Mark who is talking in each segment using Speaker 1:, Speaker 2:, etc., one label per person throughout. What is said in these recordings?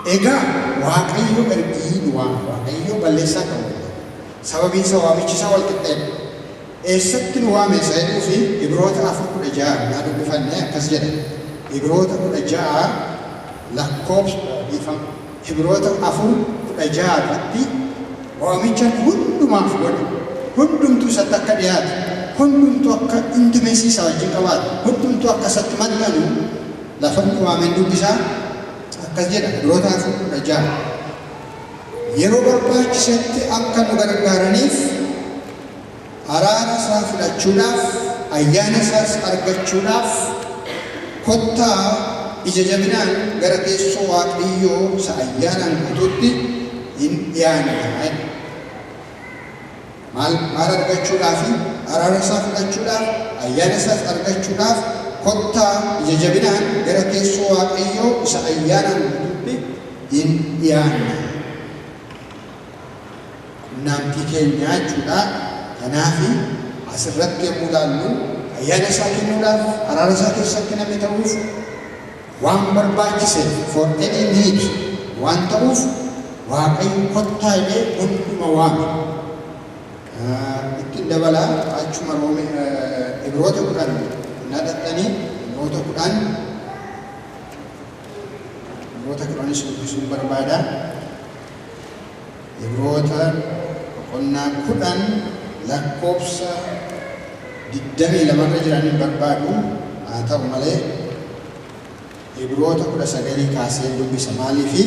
Speaker 1: Egaa Waaqayyo ergii nu waame, Waaqayyo balleessaa qabu. Sababiin isaa waamichi isaa wal qixxeedha. Eessatti nu waame isa jedhuu fi Ibroota 4:16 naa dubbifanne akkas jedha. Ibroota 16 lakkoofsa, dhiifama, Ibroota 4:16 irratti waamicha hundumaaf godhe. Hundumtuu isatti akka dhiyaatu, hundumtuu akka intimacy isaa wajjin qabaatu, hundumtuu akka isatti maxxanu lafa inni waameen dubbisaa akkas jedha Ibroota 4:16. Yeroo barbaachisetti akka nu gargaaraniif araara isaa fudhachuudhaaf, ayyaana isaas argachuudhaaf kottaa ija jabinaan gara teessoo Waaqayyoo isa ayyaanaan guutuutti hin dhiyaanna. Maal maal argachuudhaaf? Araara isaa fudhachuudhaaf, ayyaana isaas argachuudhaaf kottaa ija jabinaan gara teessoo Waaqayyoo isa ayyaanaan guutuutti hin dhiyaanna. Qunnaamtii keenya jechuudha. Kanaaf asirratti yommuu ilaallu ayyaana isaa kennuudhaaf, araara isaa keessatti namni ta'uuf waan barbaachiseef, for any need waan ta'uuf, Waaqayyo kottaa jedhee hunduma waame. Ittiin dabalaa achuma Roome Ibroota 10 nadhattanii Ibroota 10, Ibroota 10s dubbisuun barbaada. Ibroota boqonnaa 10 lakkoofsa 22rra jiran hin barbaadu, haa ta'u malee Ibroota 19 kaaseen dubbisa. Maaliifi?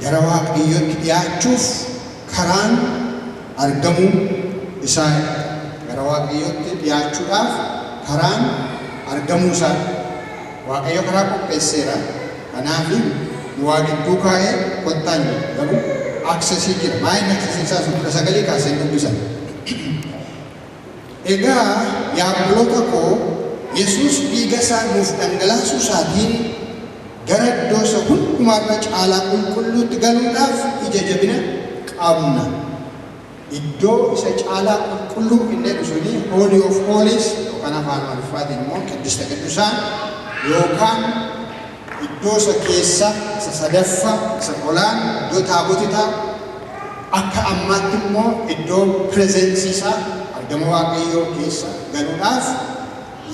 Speaker 1: Gara Waaqayyootti dhiyaachuuf karaan argamuu isaa, gara Waaqayyootti dhiyaachuudhaaf karaan argamuu isaa. Waaqayyo karaa qopheesseera. Kanaaf nu waa gidduu kaa'ee kottaa hin jedhu. Garuu access jira. Maa inni access isaa sun 19 kaaseen dubbisa. Egaa yaa obboloota koo, Yesuus dhiiga isaa nuuf dhangalaasuu isaatiin gara iddoo isa hundumaa irra caalaa qulqulluutti galuudhaaf ija jabina qabna. Iddoo isa caalaa qulqulluu inni jedhu suni Holy of Holies yookaan afaan Amaariffaatiin immoo ቅድስተ ቅዱሳን yookaan iddoo isa keessa isa sadaffa isa olaan iddoo taaboti taa'u, akka ammaatti immoo iddoo presence isaa, argama Waaqayyoo keessa galuudhaaf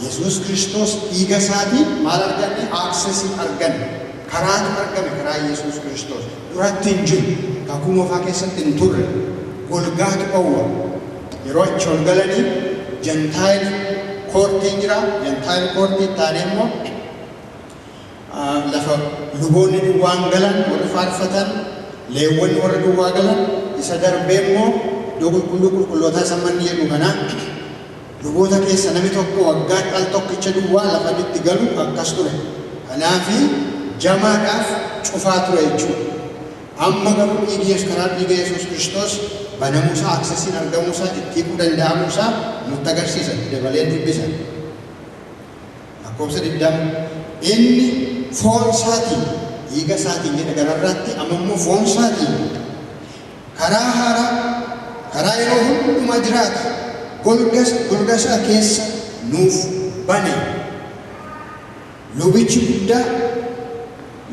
Speaker 1: Yesuus Kiristoos dhiiga isaatiin maal arganne? Access arganne. Karaatu argame, karaa Yesuus Kiristoos. Duratti hin jiru. Kakuu Moofaa keessatti hin turre. Golgaatu dhowwa. Yeroo achi ol galanii Gentile courtiin jira. Gentile courtii taanee immoo lafa luboonni duwwaan galan, warri faarfatan, Leewwanni warra duwwaa galan, isa darbee immoo iddoo qulqulluu qulqullootaa isa manni jedhu kana luboota keessa namni tokko waggaatti al tokkicha duwwaa lafa inni itti galu akkas ture. Kanaafi jamaadhaaf cufaa ture jechuudha. Amma garuu dhiigi Yesuus, karaa dhiiga Yesuus Kiristoos banamuusaa, accessiin argamuusaa, itti hiikuu danda'amuusaa nutti agarsiisa. Itti dabaleen dubbisa. Lakkoofsa 20. Inni foon isaatiin, dhiiga isaatiin jedha gararraatti, amma immoo foon isaatiin karaa haaraa, karaa yeroo hundumaa jiraatu golga isaa keessa nuuf bane. Lubichi guddaa,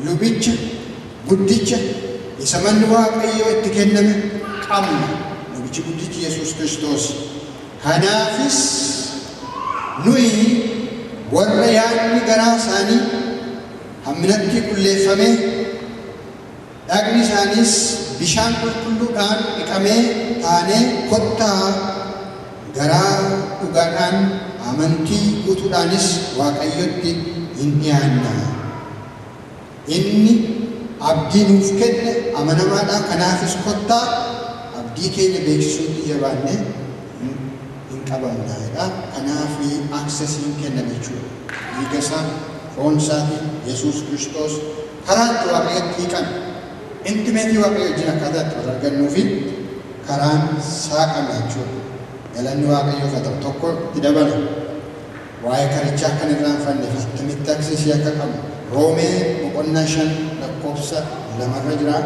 Speaker 1: lubicha guddicha isa manni Waaqayyoo itti kenname qabna. Lubichi guddichi Yesuus Kiristoos. Kanaafis nuyi warra yaadni garaa isaanii hamminatti qulleeffamee, dhagni isaaniis bishaan qulqulluudhaan dhiqamee taanee, kottaa garaa dhugaadhaan amantii guutuudhaanis Waaqayyotti hin dhiyaanna. Inni abdii nuuf kenne amanamaadha, kanaafis kottaa abdii keenya beeksisuutti jabaannee hin qabamna jedha. Kanaaf accessiin kenname jechuudha. Dhiiga isaa, foon isaatiin Yesuus Kiristoos karaa itti Waaqayyotti hiiqan, intimacy Waaqayyo wajjin akkaataa itti wal argannuu fi karaan saaqame jechuudha. Galanni Waaqayyoof haa ta'u. Tokko itti dabala. Waa'ee karichaa akka hin irraanfanneef attamitti access akka qabnu Roomee boqonnaa 5 lakkoofsa 2rra jira.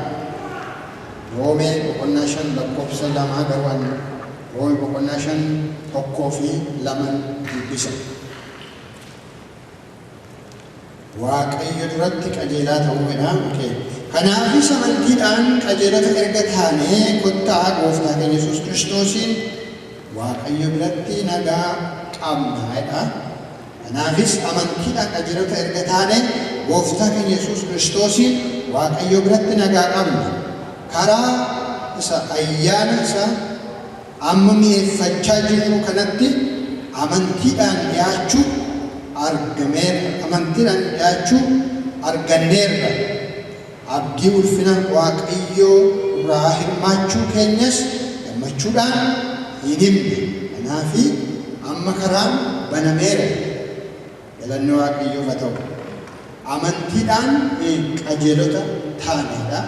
Speaker 1: Roomee boqonnaa 5 lakkoofsa 2, garuu ani Roomee boqonnaa 5 1 fi 2 dubbisa. Waaqayyo duratti qajeelaa ta'uu fedha. Okay. Kanaafis amantiidhaan qajeelota erga taanee kottaa gooftaa keenya Yesuus Kiristoosiin Waaqayyo biratti nagaa qabna jedha. Kanaafis amantiidhaan qajeelota erga taane gooftaa keenya Yesuus Kiristoosiin Waaqayyo biratti nagaa qabna. Karaa isa ayyaana isa amma mi'eeffachaa jirru kanatti amantiidhaan dhiyaachuu argameerra. Amantiidhaan dhiyaachuu arganneerra. Abdii ulfina Waaqayyoo irraa hirmaachuu keenyas gammachuudhaan hin himna. Kanaafi amma karaan banameera. Galanni Waaqayyoof haa ta'u. Amantiidhaan qajeelota taaneedha.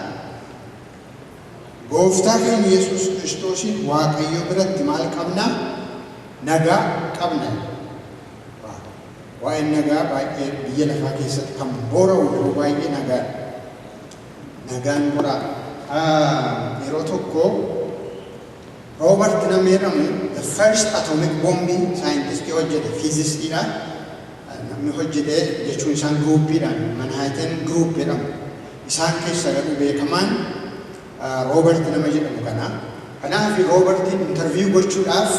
Speaker 1: Gooftaa keenya Yesuus Kiristoosiin Waaqayyo biratti maal qabna? Nagaa qabna. Waa'een nagaa baay'ee biyya lafaa keessatti kan boora'u yeroo baay'ee nagaadha. Nagaan boraa. Yeroo tokko Robert namni jedhamu the first atomic bomb scientist hojjete, physicistiidha. Namni hojjete jechuun isaan groupiidhaan Manhattan Group jedhamu. Isaan keessa garuu beekamaan Robert nama jedhamu kana. Kanaaf Robertiin interview gochuudhaaf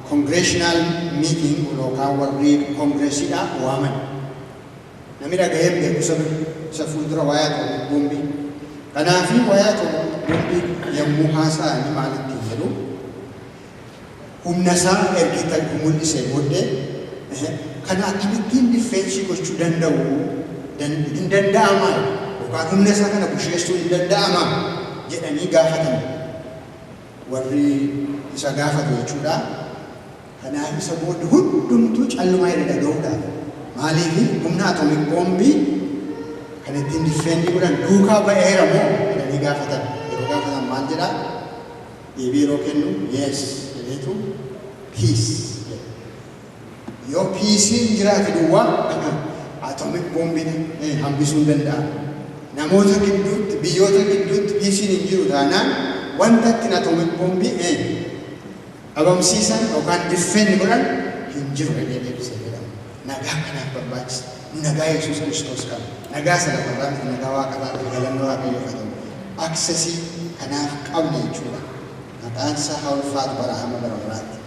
Speaker 1: congressional meeting yookaan warri congressiidha waaman. Namni dhagahee beeku isa fuuldura waa'ee atomic bombii. Kanaaf waa'ee atomic bombii yommuu haasa'anii maal ittiin jedhu, humna isaa ergi mul'isee booddee kana akkamittiin defense gochuu danda'u, hin danda'amaa yookaan humna isaa kana busheessuu hin danda'amaa jedhanii gaafatan warri isa gaafatu jechuudha. Kanaaf isa booddee hundumtuu callumaa jedhe dhaga'uudhaaf. Maaliif humna atomic bombii kan ittiin defend godhan duukaa ba'eera moo jedhanii gaafatan. Yeroo gaafatan maal jedhaa? Deebii yeroo kennu "Yes" jedheetu "peace" jedha. Yoo peaceiin jiraate duwwaa atomic bombiin hambisuu hin danda'amu. Namoota gidduutti, biyyoota gidduutti peaceiin hin jiru taanaan wanta ittiin atomic bombii dhabamsiisan yookaan defend godhan hin jiru jedhee deebisee jedhama. Nagaa kanaaf barbaachisa. Nu nagaa Yesuus Kiristoos qaba. Nagaa sana lafarraa miti, nagaa waaqarraa ta'e, galanni Waaqayyoof haa ta'u. Access kanaaf qabna jechuudha. Maqaan isaa haa ulfaatu bara hamma bara baraatti.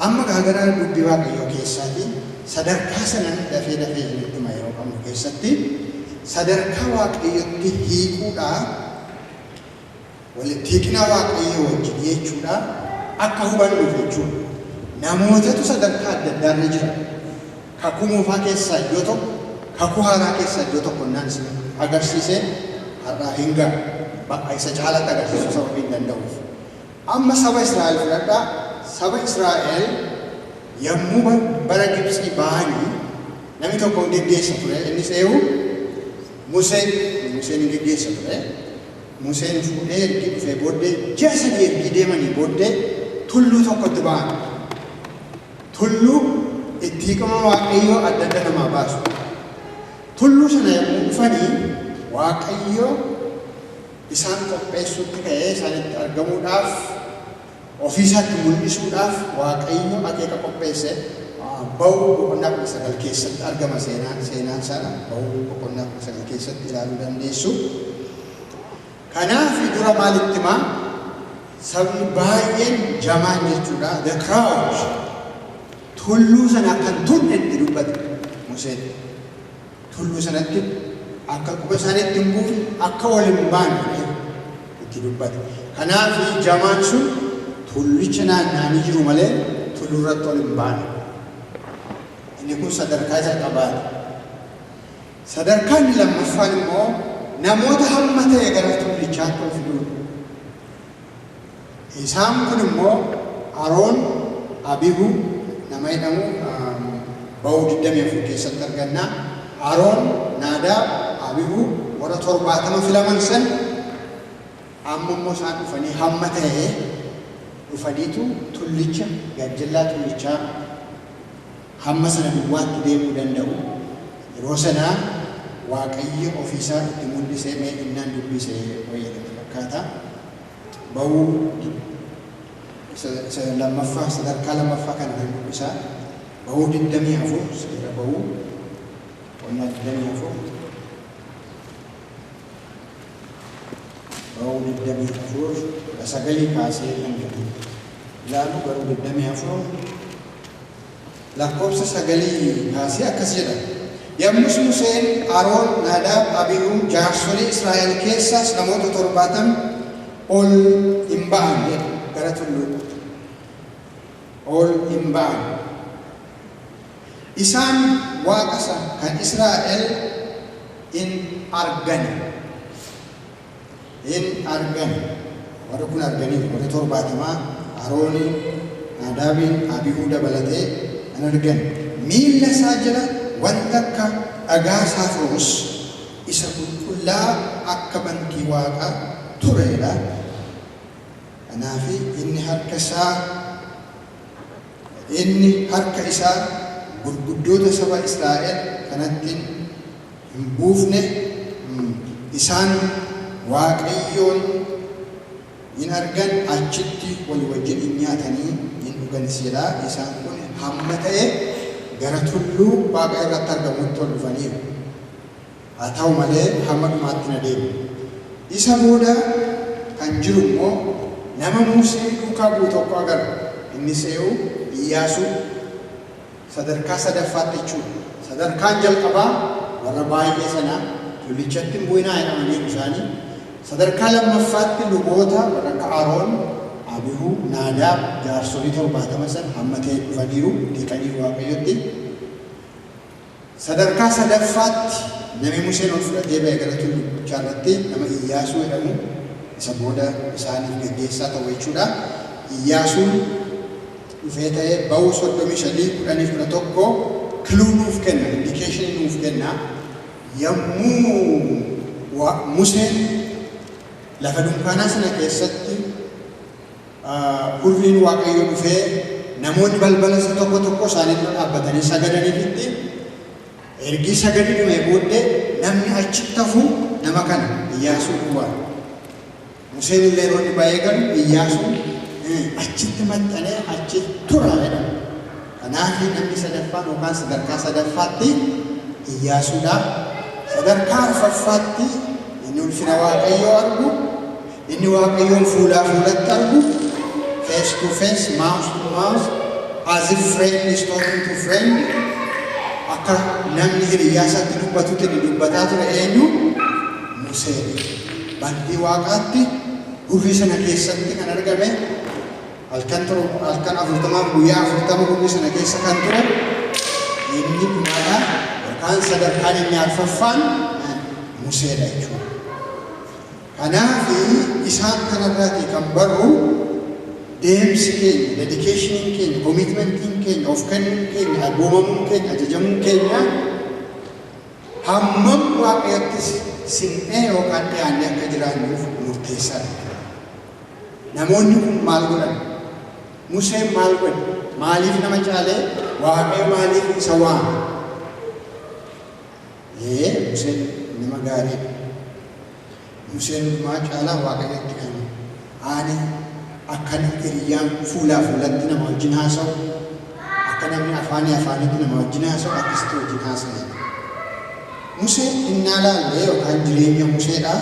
Speaker 1: Amma gara dubbii Waaqayyoo keessaati sadarkaa sanan dafee dafee isinitti hima yeroo qabnu keessatti sadarkaa Waaqayyotti hiikuudhaa, walitti hiiqina Waaqayyoo wajjin jechuudha, akka hubannuuf jechuudha. Namootatu sadarkaa adda addaarra jira. Kakuu moofaa keessaa iddoo tokko, kakuu haaraa keessaa iddoo tokko naan isin agarsiisee har'aa hin ga'a. Bakka isa caalatti agarsiisuu sababii hin danda'uuf. Amma saba Israa'el fudhadhaa. Saba Israa'el yommuu bara Gibxii bahanii namni tokko hin geggeessa ture. Innis eenyu? Museen. Museen hin geggeessa ture. Museen fuudhee ergi dhufee booddee ji'a 3 ergi deemanii booddee tulluu tokkotti ba'an. Tulluu itti hiikama Waaqayyoo adda adda namaa baasu. Tulluu sana yommuu dhufanii Waaqayyo isaan qopheessuutti ka'ee isaanitti argamuudhaaf, ofiisaatti mul'isuudhaaf Waaqayyo akeeka qopheesse. Ba'uu boqonnaa 19 keessatti argama seenaan sana, Ba'uu boqonnaa 19 keessatti ilaaluu dandeessu. Kanaaf dura maalitti himaa? Sabni baay'een, jamaan jechuudha. The crowd tulluu sana akka hin turre itti dubbate Museen. Tulluu sanatti akka quba isaaniitti hin buufne, akka ol hin baane itti dubbate. Kanaaf jamaan sun tullicha naanna'anii jiru malee tulluu irratti ol hin baane. Inni kun sadarkaa jalqabaati. Sadarkaa inni lammaffaan immoo namoota hamma ta'e gara tullichaatti ol fiduudha. Isaan kun immoo Aroon, Abihu nama jedhamu Ba'uu 24 keessatti arganna. Aroon, Naadaab, Abihu warra 70 filaman san amma immoo isaan dhufanii hamma ta'e dhufaniitu tullicha gajjallaa tullichaa hamma sana duwwaatti deemuu danda'u. Yeroo sanaa Waaqayyo ofiisaa itti mul'isee mee innaan dubbise wayyatatti fakkaata. Ba'uu isa lammaffaa, sadarkaa lammaffaa kana kan dubbisaa. Ba'uu 24, seera Ba'uu boqonnaa 24. Ba'uu 24 19 kaasee kan jedhu ilaalu, garuu 24 lakkoofsa 9 kaasee akkas jedha. Yommus Museen, Aroon, Naadaab, Abihuu, jaarsolii Israa'el keessaas namoota 70 ol hin ba'an jedha, gara tulluutti. Ol hin ba'an. Isaan Waaqa isa kan Israa'el in argani. In argani. Warri kun arganiiru. Warri 70 Arooniin, Naadaabiin, Abihuu dabalatee kan argan. Miilla isaa jala wanta akka dhagaa saafiroos isa qulqullaa'aa akka bantii waaqaa tureedha. Kanaaf inni harka isaa gurguddoota saba Israa'el kanatti hin buufne. Isaan Waaqayyoon hin argan, achitti walii wajjin hin nyaatanii hin dhuganis jedha. Isaan kun hamma ta'e gara tulluu Waaqa irratti argamutti ol dhufaniiru. Haa ta'u malee hamma dhumaatti na deemu. Isa booda kan jiru immoo nama Musee duukaa bu'u tokko agarra. Innis eenyu? Iyyaasuu, sadarkaa sadaffaatti jechuudha. Sadarkaan jalqabaa warra baay'ee sana, tullichatti hin bu'inaa jedhamaniiru isaanii. Sadarkaa lammaffaatti luboota warra akka Aroon, Abihuu, Naadaab, jaarsolii 70 sana hamma ta'e dhufaniiru, dhiqaniiru Waaqayyotti. Sadarkaa sadaffaatti nami Museen ol fudhatee ba'e gara tullichaa irratti nama Iyyaasuu jedhamu, isa booda isaaniif geggeessaa ta'u jechuudha. Iyyaasuun dhufee ta'ee Ba'uu 33 10 11 clue nuuf kenna, indicationii nuuf kenna. Yommuu Museen lafa dunkaanaa sana keessatti hurriin Waaqayyo dhufee namoonni balbala isa tokko tokko isaanii dura dhaabbatanii sagadaniifitti, ergi sagadi dhumee booddee namni achitti hafu nama kana, Iyyaasuu duwwaa. Museen illee yeroo inni ba'ee galu Iyyaasuun achitti maxxanee achi tura jedhama. Kanaaf namni sadaffaan yookaan sadarkaa sadaffaatti Iyyaasuudha. Sadarkaa arfaffaatti inni ulfina Waaqayyoo argu, inni Waaqayyoon fuulaa fuulatti argu, face to face, mouth to mouth, as if friend is talking to friend, akka namni hiriyyaa isaatti dubbatutti inni dubbataa ture eenyu? Museen. Bantii Waaqaatti hurrii sana keessatti kan argame, halkan halkan 40f guyyaa 40 hurrii sana keessa kan ture, inni dhumaadha yookaan sadarkaan inni arfaffaan Museedha jechuudha. Kanaaf isaan kanarraati kan barru, deemsi keenya, dedicationiin keenya, commitmentiin keenya, of kennuun keenya, abboomamuun keenya, ajajamuun keenya hammam Waaqayyotti siqnee yookaan dhiyaannee akka jiraannuuf murteessaadha. Namoonni kun maal godhan? Museen maal godhe? Maaliif nama caalee? Waaqayyo maaliif isa waame? Ee, Museen nama gaariidha. Museen hundumaa caalaa Waaqayyotti kan aane, akka hiriyyaan fuulaa fuulatti nama wajjin haasa'u, akka namni afaanii afaanitti nama wajjin haasa'u akkasitti wajjin haasa'e. Musee innaa laallee yookaan jireenya Museedha.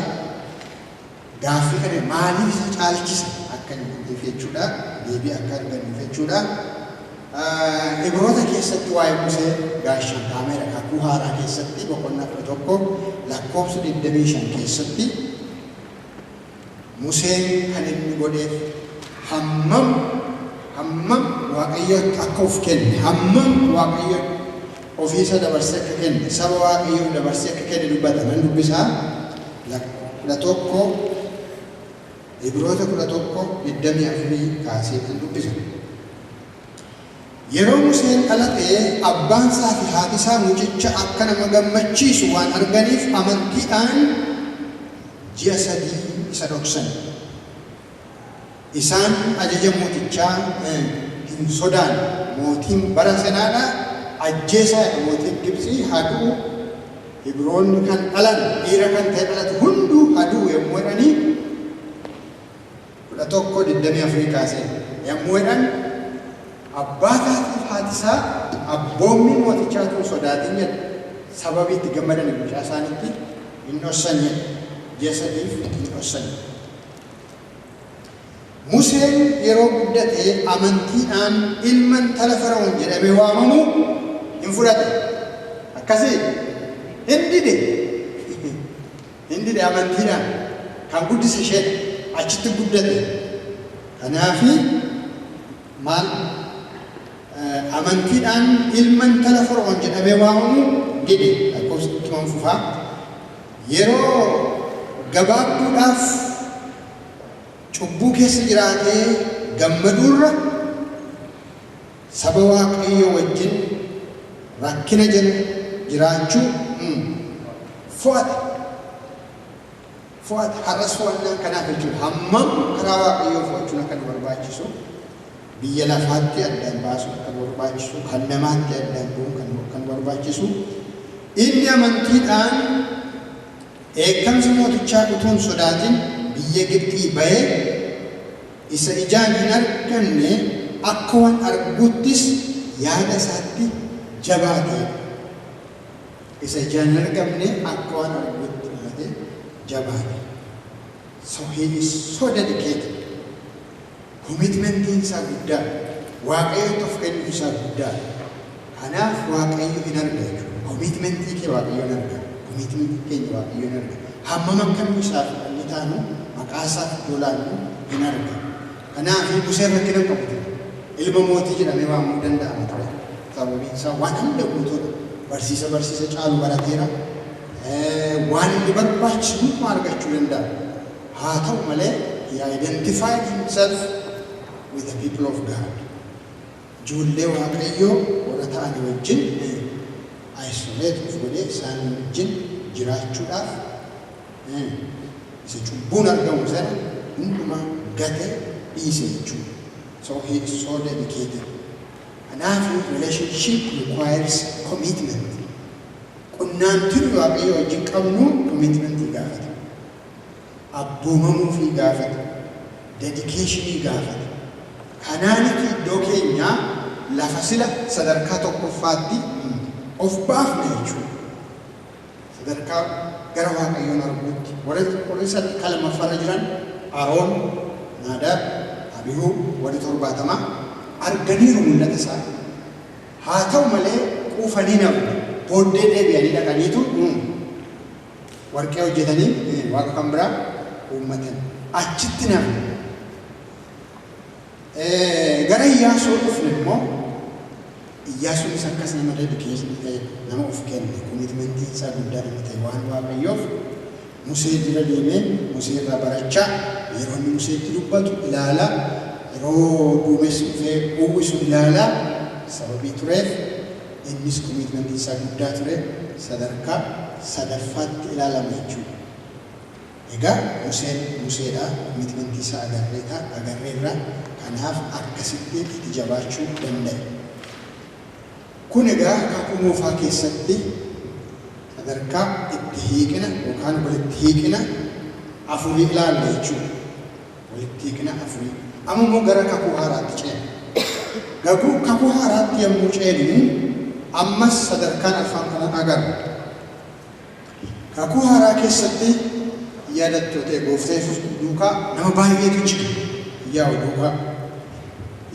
Speaker 1: Gaaffii kana maaliif isa caalchise akka inni jechuudha. Deebii akka argannuuf jechuudha. Ibroota keessatti waa'ee Musee gaashaan kaameera, Kakuu Haaraa keessatti boqonnaa 11 lakkoofsa 25 keessatti Museen kan inni godheef hammam hammam Waaqayyootti akka of kenne, hammam Waaqayyo ofiisa dabarsee akka kenne, saba Waaqayyoof dabarsee akka kenne dubbata. Nan dubbisaa, 11, Ibroota 11:24 kaasee kan dubbisa. Yeroo Museen dhalate abbaan isaa fi haati isaa mucicha akka nama gammachiisu waan arganiif amantiidhaan ji'a 3 isa dhoksan. Isaan ajaja mootichaa hin sodaanne. Mootiin bara sanaadha ajjeesaa jedha, mootiin Gibxii haa du'u, Ibroonni kan dhalan, dhiira kan ta'e dhalatu hunduu haa du'u yommuu jedhanii, 11:24 kaasee yommuu jedhan, abbaa isaatiif haati isaa abboommii mootichaatu hin sodaatin jedha. Sababii itti gammadan mucaa isaaniitti hin dhossan jedha. Ji'a 3f hin dhossan. Museen yeroo guddate amantiidhaan ilma intala Fara'oon jedhamee waamamu hin fudhate. Akkasii hin dide. Hin dide amantiidhaan. Kan guddise isheedha. Achitti guddate. Kanaafi maal amantiidhaan ilma intala Fara'oon jedhamee waamamu dide. Lakkoofsa ittuma fufaa. Yeroo gabaabduudhaaf cubbuu keessa jiraatee gammaduurra saba Waaqayyoo wajjin rakkina jala jiraachuu fo'ate. Fo'ate. Har'as fo'annaan kanaaf jechuudha. Hammam karaa Waaqayyoo fo'achuun akka nu barbaachisu, biyya lafaatti addaan baasuun akka nu barbaachisu, kan namaatti addaan bu'uun kan nu barbaachisu. Inni amantiidhaan dheekkamsa mootichaa utuu hin sodaatin biyya Gibxii ba'ee, isa ijaan hin argamne akka waan arguuttis yaada isaatti jabaate. Isa ijaan hin argamne akka waan arguutti yaade jabaate. So he is so dedicated. Commitmentiin isaa guddaa. Waaqayyotti of kennuun isaa guddaa. Kanaaf Waaqayyo hin arga jechuudha. Commitmentii kee Waaqayyo hin arga. Commitmentii keenya Waaqayyo hin arga. Hammam akka nu isaaf inni taanu, maqaa isaaf iddoo laannu hin arga. Kanaaf Museen rakkina hin qabu ture. Ilma mootii jedhamee waamuu danda'ama ture. Sababiin isaa waan hunda guutuudha. Barsiisa barsiisa caalu barateera. Waan inni barbaachisu hundumaa argachuu danda'a. Haa ta'u malee, he identified himself with the people of God. Ijoollee Waaqayyoo warra ta'anii wajjin isolate of godhee isaan wajjin jiraachuudhaaf isa cubbuun argamu sana hundumaa gate, dhiise jechuudha. So he is so dedicated. Kanaaf relationship requires commitment. Qunnaamtiin Waaqayyo wajjin qabnu commitmentii gaafata. Abboomamuufii gaafata. Dedicationii gaafata. Kanaanitu iddoo keenyaa lafa sila sadarkaa tokkoffaatti of baafna jechuudha. Sadarkaa gara Waaqayyoon arguutti. Warri sadarkaa lammaffaarra jiran, Aroon, Naadaab, Abihuu, warri 70 arganiiru mul'ata isaa. Haa ta'u malee quufanii nafne. Booddee deebi'anii dhaqaniitu warqee hojjetanii waaqa kan biraa uummatan. Achitti nafne. Gara Iyyaasuu dhufne immoo, Iyyaasuunis akkas nama dedication ta'e, nama of kenne, commitmentiin isaa guddaa nama ta'e, waan Waaqayyoof Musee dura deemee Musee irraa barachaa, yeroo inni Museetti dubbatu ilaalaa, yeroo duumessi dhufee uwwisu ilaalaa sababii tureef, innis commitmentiin isaa guddaa ture, sadarkaa sadaffaatti ilaalama jechuudha. Egaa Museen Museedha, commitmentii isaa agarreeta agarreerra, kanaaf akkasitti itti jabaachuu danda'e. Kun egaa Kakuu Moofaa keessatti sadarkaa itti hiiqina yookaan walitti hiiqina afurii ilaalla jechuudha. Walitti hiiqina afurii. Amma immoo gara Kakuu Haaraatti ceena. Gaguu Kakuu Haaraatti yommuu ceenu ammas sadarkaan arfan kana agarra. Kakuu Haaraa keessatti, yaadattoo ta'e, Gooftaa Yesuus duukaa nama baay'eetu jira. Yaa'u duukaa.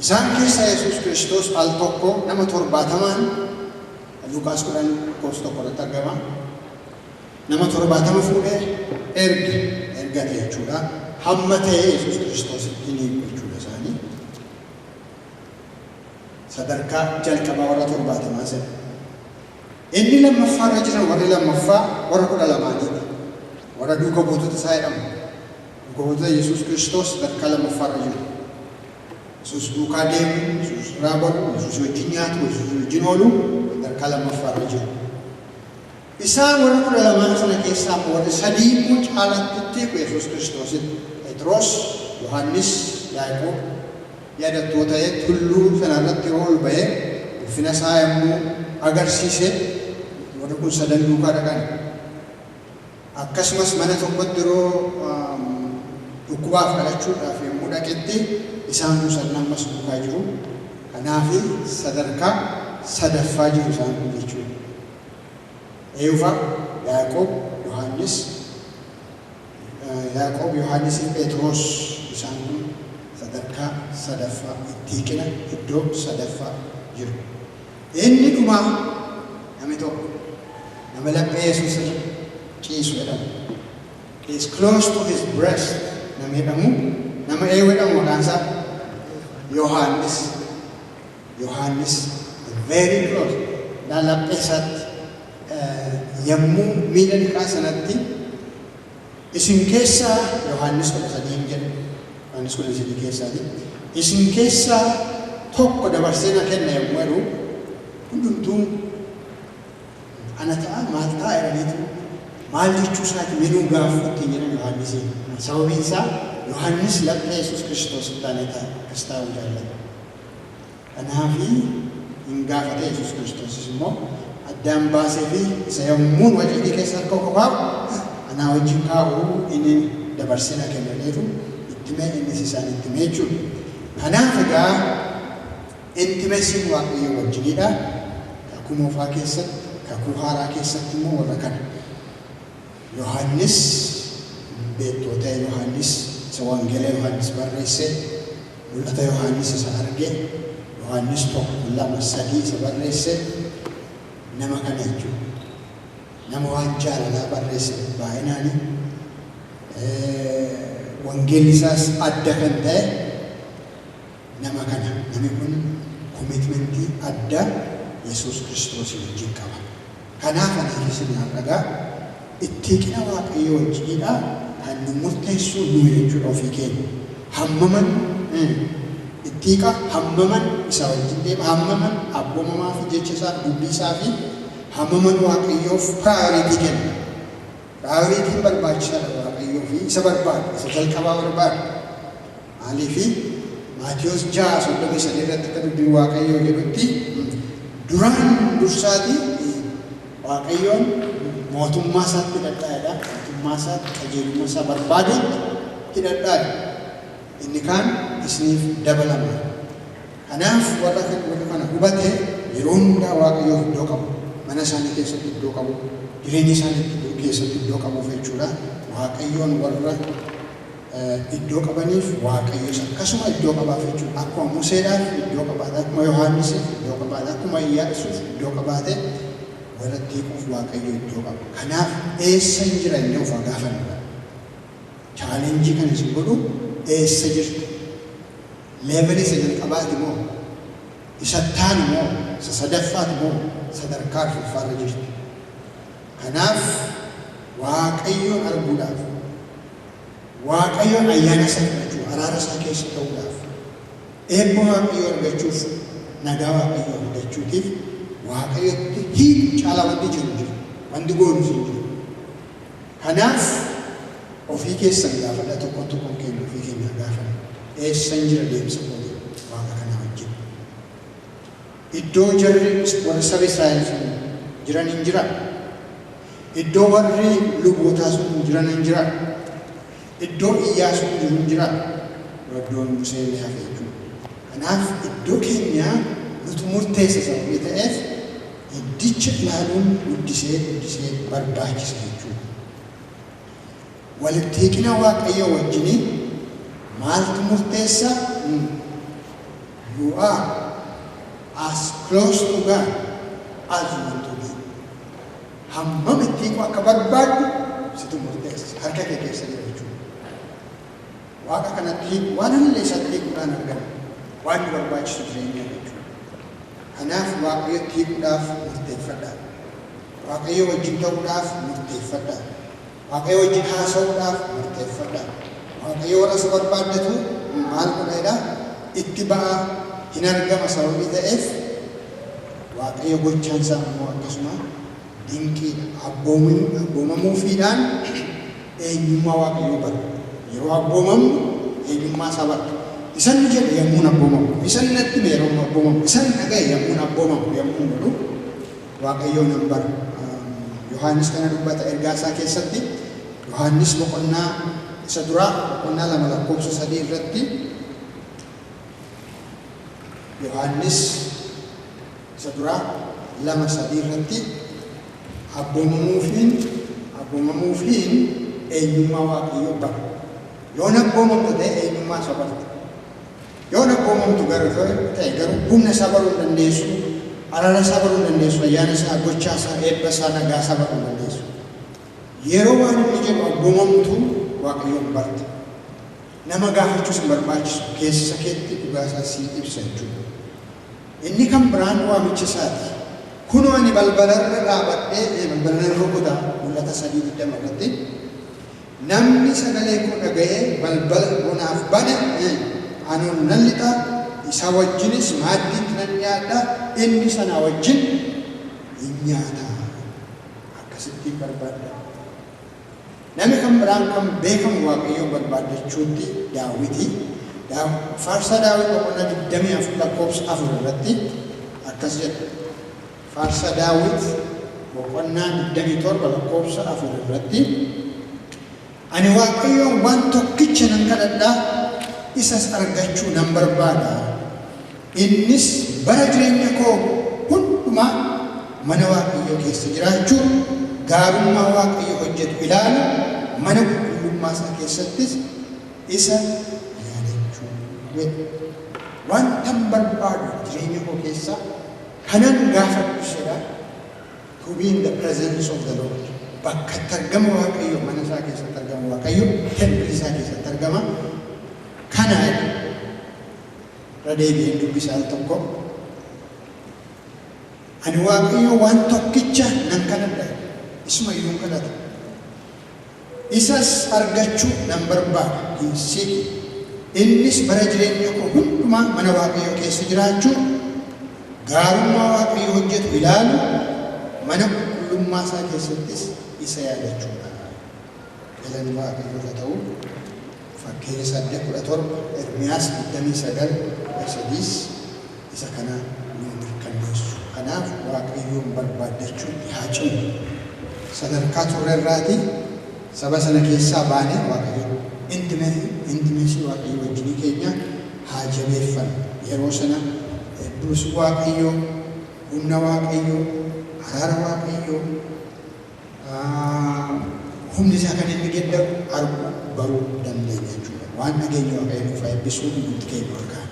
Speaker 1: Isaan keessaa Yesuus Kiristoos al tokko nama 70n, Luqaas 10 lakkoofsa 1 irratti argama. Nama 70 fuudhee erge, ergate jechuudha. Hamma ta'e Yesuus Kiristoositti ni hiiku jechuudha isaanii. Sadarkaa jalqabaa warra 70 sana. Inni lammaffaarra jiran, warri lammaffaa, warra 12niiti. Warra duuka buutota isaa jedhamu. Duuka buutota Yesuus Kiristoos sadarkaa lammaffaarra jiru. Yesuus duukaa deemu, Yesuus irraa baru, Yesuus wajjin nyaatu, Yesuus wajjin oolu sadarkaa lammaffaarra jiru. Isaan warra 12n sana keessaa immoo warri sadii immoo caalaatti itti hiiku Yesuus Kiristoositti. Phexros, Yohaannis, Yaaqoob. Yaadattoo ta'e, tulluu sana irratti yeroo ol ba'ee ulfina isaa yommuu agarsiise warri kun sadan duukaa dhaqan. Akkasumas mana tokkotti yeroo dhukkubaaf kadhachuudhaaf yommuu dhaqetti isaan kun sadan ammas duukaa jiru. Kanaaf sadarkaa sadaffaa jiru isaan kun jechuudha. Eenyufaa? Yaaqoob, Yohaannis, Yaaqoob, Yohaannisii fi Phexros isaan kun sadarkaa sadaffaa, itti hiqina iddoo sadaffaa jiru. Inni dhumaa namni tokko nama laphee Yesuus irra ciisu jedhamu. He is close to his breast nama jedhamu, nama eenyu jedhamu maqaan isaa? Yohaannis. Yohaannis very close. Laphee isaatti yommuu miila dhiqaa sanatti isin keessaa, Yohaannis 13 hin jedhu. Yohaannis 13 keessaati. Isin keessaa tokko dabarsee na kenna yommuu jedhu, hundumtuu ana ta'a, maal ta'a jedhaniitu, maal jechuu isaati minuu gaaffii ittiin jedhan Yohaannisiin. Sababiin isaa Yohaannis laphee Yesuus Kiristoos taanee ta'a akkas taa'uu jaallata. Kanaafi hin gaafate. Yesuus Kiristoosis immoo addaan baasee fi isa yommuun waciitii keessa harka kaa'u anaa wajjin kaa'u inni dabarsee na kennaneetu itti mee, innis isaan itti mee jechuudha. Kanaaf egaa intimacyn Waaqayyo wajjinidha. Kakuu moofaa keessatti, kakuu haaraa keessatti immoo warra kana. Yohaannis beektoota, Yohaannis isa Wangeela Yohaannis barreesse, mul'ata Yohaannis isa arge, Yohaannis 1, 2, 3 isa barreesse nama kana jechuudha. Nama waan jaalalaa barreesse baay'inaani. Wangeelli isaas adda kan ta'e nama kana. Namni kun commitmentii adda Yesuus Kiristoos wajjin qaba. Kanaaf anaaf isin har'agaa itti hiqina Waaqayyoo wajjinidha kan nu murteessu nu jechuudha ofii keenya. Hammaman itti hiqa, hammaman isa wajjin deema, hammaman abboomamaa fi jecha isaa, dubbii isaa fi hammaman Waaqayyoof priority kenna. Priorityn barbaachisaadha Waaqayyoo fi isa barbaada, isa jalqabaa barbaada. Maaliifi Maatiyos 6:33 irratti akka dubbiin Waaqayyoo jedhutti, duraan dursaati Waaqayyoon mootummaa isaatti hidhadhaadha. Mootummaa isaatti, qajeelummaa isaa barbaadutti hidhadhaadha. Inni kaan isiniif dabalama. Kanaaf warra kana hubate yeroo hundaa Waaqayyoof iddoo qabu. Mana isaanii keessatti iddoo qabu. Jireenya isaanii keessatti iddoo qabuuf jechuudha. Waaqayyoon warra iddoo qabaniif Waaqayyos akkasuma iddoo qabaaf jechuudha. Akkuma Museedhaaf iddoo qabaate, akkuma Yohaannisiif iddoo qabaate, akkuma Iyyaasuuf iddoo qabaate, warra hiiquuf Waaqayyo iddoo qaba. Kanaaf eessa hin jira inni of gaafannu. Challenge kan isin godhu, eessa jirtu? Levelii isa jalqabaati moo? Isa taanu moo? Isa sadaffaati moo? Sadarkaa arfaffaarra jirtu. Kanaaf Waaqayyoon arguudhaaf, Waaqayyoon ayyaana isaa fudhachuu, araara isaa keessa ta'uudhaaf, eebba Waaqayyoo argachuuf, nagaa Waaqayyoo argachuutiif Waaqayyotti hiiku caalaa wanti jiru jiru. Wanti goonus hin jiru. Kanaaf ofii keessan gaafadha, tokkoon tokkoon keenya ofii keenya gaafanna. Eessan jira deemsa kootii Waaqa kanaa wajjin? Iddoo jarri warri saba Israa'el sun jiran hin jira. Iddoo warri lubootaa sun jiran hin jira. Iddoo Iyyaasuun jiru hin jira. Iddoon Musee illee hafe jechuudha. Kanaaf iddoo keenya nutu murteessa sababii ta'eef iddicha ilaaluun guddisee guddisee barbaachisa jechuudha. Walitti hiqina Waaqayyoo wajjinii maaltu murteessa? You are as close to God as you want to be. Hammam itti hiquu akka barbaaddu situ murteessa. Harka kee keessa jira jechuudha. Waaqa kanatti hiiku waan illee isatti hiikuudhaan argama. Waan nu barbaachisu jireenya jechuudha. Kanaaf Waaqayyotti hiikuudhaaf murteeffadhaa. Waaqayyo wajjin ta'uudhaaf murteeffadhaa. Waaqayyo wajjin haasa'uudhaaf murteeffadhaa. Waaqayyo warra isa barbaaddatu maal godheedha? Itti ba'aa, hin argama sababii ta'eef Waaqayyo gochaan isaa immoo akkasuma dinqiidha. Abboomamuufiidhaan eenyummaa Waaqayyoo bara. Yeroo abboomamnu eenyummaa isaa bara. Isan nu jedhe yommuun abboomamu, isan natti hime yeroo abboomamu, isan dhaga'e yommuun abboomamu yommuun godhu Waaqayyoo nan bara. Yohaannis kana dubbata ergaa isaa keessatti. Yohaannis boqonnaa isa duraa boqonnaa 2 lakkoofsa 3 irratti, Yohaannis isa duraa 2:3 irratti, abboomamuufiin eenyummaa Waaqayyoo bara. Yoon abboomamta ta'e eenyummaa isa barta. Yoo abboomamtu garuu ta'e garuu humna isaa baruu hin dandeessu, araara isaa baruu hin dandeessu, ayyaana isaa, gochaa isaa, eebba isaa, nagaa isaa baruu hin dandeessu. Yeroo waan inni jedhu abboomamtu Waaqayyoon barta. Nama gaafachuus hin barbaachisu, keessa keetti dhugaa isaa sii ibsa jechuudha. Inni kan biraan waamicha isaati. Kunoo ani balbalarra dhaabadhee balbalarra rukuta Mul'ata 3:20 irratti. Namni sagalee koo dhaga'ee balbala bonaaf bane anuun nan lixa, isa wajjinis maaddiitti nan dhiyaadha, inni sana wajjin hin nyaata. Akkasittiin barbaadda. Namni kan biraan kan beekamu Waaqayyoon barbaaddachuutti Daawiti. Faarsaa Daawit boqonnaa 24 lakkoofsa 4 irratti akkas jedha. Faarsaa Daawit boqonnaa 27 lakkoofsa 4 irratti, ani Waaqayyoon waan tokkicha nan kadhadhaa, isas argachuu nan barbaada. Innis bara jireenya koo hundumaa mana Waaqayyoo keessa jiraachuu, gaarummaa Waaqayyo hojjetu ilaalu, mana qulqullummaa isaa keessattis isa yaadachuu. Wantan barbaadu jireenya koo keessa kanan gaafadhu jedha, to be in the presence of the Lord. Bakka itti argama Waaqayyo, mana isaa keessatti argama Waaqayyo, temple isaa keessatti argama. Kana irra deebi'een dubbisaa tokko. Ani Waaqayyo waan tokkicha nan kadhadha. Isuma iyyuu kadhata. Isas argachuu nan barbaada. Hin seeki. Innis bara jireenya koo hundumaa mana Waaqayyoo keessa jiraachuu, gaarummaa Waaqayyo hojjetu ilaalu, mana qulqullummaa isaa keessattis isa yaadachuudha. Galanni Waaqayyoof haa ta'u. Fakkeenya 8:17, Ermiyaas 29:13 isa kana nuu mirkaneessu. Kanaaf Waaqayyoon barbaaddachuutti haa cimu. Sadarkaa turrerraati saba sana keessaa baanee Waaqayyoon intimacy Waaqayyo wajjinii keenya haa jabeeffannu. Yeroo sana eebbisuu Waaqayyoo, humna Waaqayyoo, araara Waaqayyoo, humni isaa kan inni geddaru arguu baruu dandeenya jechuudha. Waan dhageenya Waaqayyo nuuf haa eebbisuu, hundumti keenya ol kaana.